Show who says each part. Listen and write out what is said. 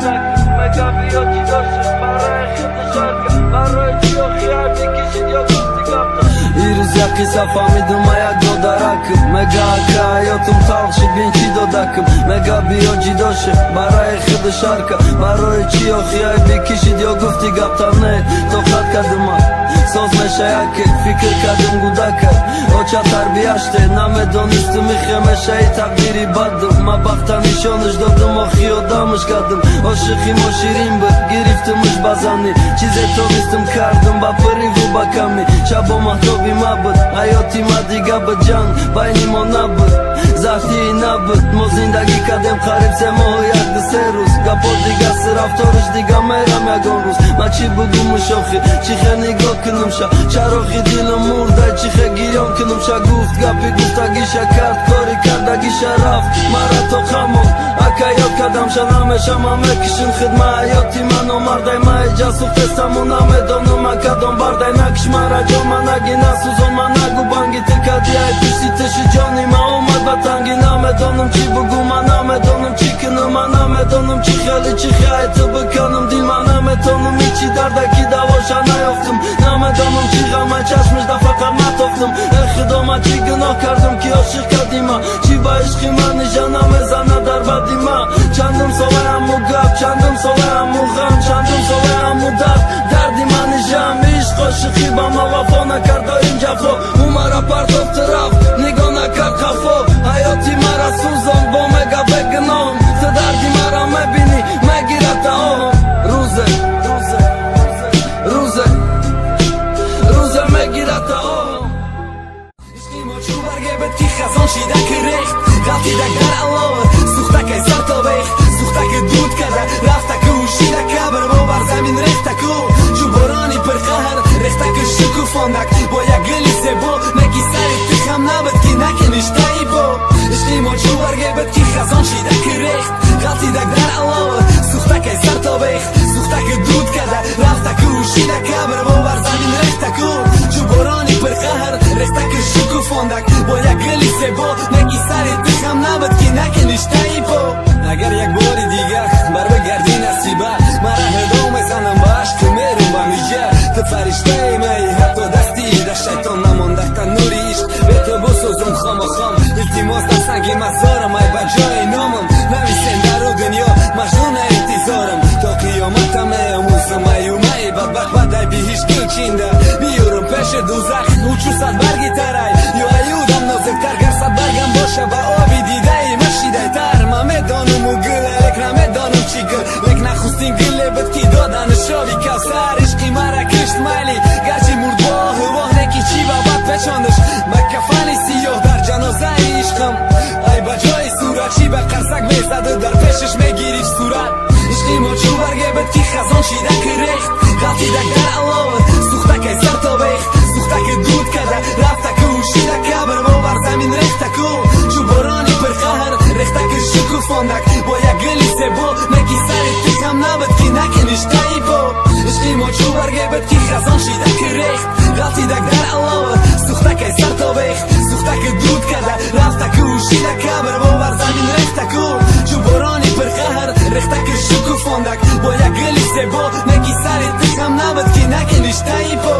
Speaker 1: кадакм. Мега биё ҷидо шуд барои хиду шарка, барои чӣ охи айб бикишид ё гуфти гапта. Ирӯз як қисса фаҳмидум, ма як додаракм. Мега ака, ҳаётум талх шид, бин чӣ додакм. Мега биё ҷидо шуд барои хиду шарка, барои чӣ охи айб бикишид ё гуфти гапта. Не тоқат кардима, соз меша яке фикр кардим, гудака оча тарбияште, намедонистум ихе мешаи тақдири бадум. Ма бахта нишонаш додум, охи одамаш кардим. Ошиқи мо ширин буд, гирифтумуш ба занӣ, чизе тонистум кардум ба пирриву ба камӣ. Шабо маҳтоби ма буд, ҳаёти ма дига буд, ҷанг байни мо набуд, зафтии набуд. Мо зиндагӣ кардем қариб 3 моҳу як ду се рӯз. Гапо дига, рафтораш дига, мерам ягон рӯз. Ма чӣ бугумуш охи, чӣ хе нигоҳ кунумша? Чароғи дилам мурдай, чӣ хе гирён кунумша? Гуфт гапи гуфтагиша кард, кори кардагиша рафт, мара то хамон ака ёд кардамша. Намешама мекишин хидма, ҳаёти ман омардай, ма иҷа сӯхтестаму намедонам кадом бардай. Накиш мара, ҷома наги, насӯзон ма, нагу банги тир кади, ай пишти тиши ҷони ма омад ба танги. Намедонам чӣ бугу, ма намедонам чӣ кунам, ма намедонам чӣ хели, чӣ хай ту бикунам дил. Ма наметонам ҳичи дардаки давоша наёфтум, намедонам чӣ ғама чашмиш да фақат натофтум. Э худо, ма чӣ гуноҳ кардум, ки ошиқ кардӣ ма? Чӣ ба ишқи ман нижа намезана дар бади ма? Чандум солааму гап, чандум солааму ғам, чандум солааму дард, дарди ман нижам. Ишқ ошиқӣ ба ма вафо накард, доим ҷафо. Ӯ мара партофту рафт, нигоҳ накард хафо. Ҳаёти мара сӯзон бо мега бегуноҳам. Ту дарди мара мебинӣ, мегирад таом. Рӯзе, рӯзе, рӯзе, рӯзе мегирад таом.
Speaker 2: Ишқи мо чу барге буд, ки хазон шида, ки рехт, ғалтидак дар алов, сӯхтакай сар то бех, сӯхтаки дуд карда рафтаку, шида кабр бо бар замин рехтаку, чу борони пирқаҳр рехтаку, шукуфондак бо як гули зебо, неки сари тихам набуд, ки накиништаи бо. Ишқи мо чу барге буд, ки хазон шида, ки рехт, ғалтидак дар алов, сӯхтакай сар то бех, сӯхтаки дуд карда рафтаку, шида кабр бо бар замин рехтаку, чу борони пирқаҳр рехтаку, шукуфондак бо як гули зебо, неки сари тихам набуд, ки накиништаи бо. Агар як бори дигар бар бигардӣ насиба, мара ҳидо мезанам ба ашку мерум ба миҷа. Ту фариштаи май, ҳатто дасти да шайтон намонда танури ишқ бе ту бисӯзум хому хом. Илтимос, дар санги мазорам ай ба ҷои номам нависен дару дунё маҷнуна интизорам. То қиёмата меомӯзам аюмаи бадбахт, бадай биҳишт гул чинда биёрам пеши дузах. Учу сад барги тарай ё аюдам нозиктар, гар сад баргам боша, ба оби дидаи машидайтар. Ма медонуму гуле, лек намедонам чӣ гул, лек нахустин гуле буд, ки додани шоби кавсар. Ишқи мара кишт майли, гарчи мурд воҳу воҳ, неки чӣ ба бад печондаш ба кафани сиёҳ дар ҷанозаи ишқам. Ай ба ҷои сурат чӣ ба қарсак мезаду дар пешаш мегирифт сурат. Ишқи мо чу барге буд, ки хазон шида, ки рехт, ғалтидак дар алов, сӯхтакай сар то бех, сӯхтаки дуд карда рафтаку, шида кабр бо бар замин рехтаку, чу борони пирқаҳр рехтаку, шукуфондак бо як гули зебо, неки сари тихам набуд, ки накиништаи бо. Ишқи мо чу барге буд, ки хазон шида, ки рехт, ғалтидак дар алов, сӯхтакай сар то бех, сӯхтаки дуд карда рафтаку, шида кабр бо бар замин рехтаку, чу борони пирқаҳр рехтаку, шукуфондак бо як гули зебо, неки сари тихам набуд, ки накиништаи бо.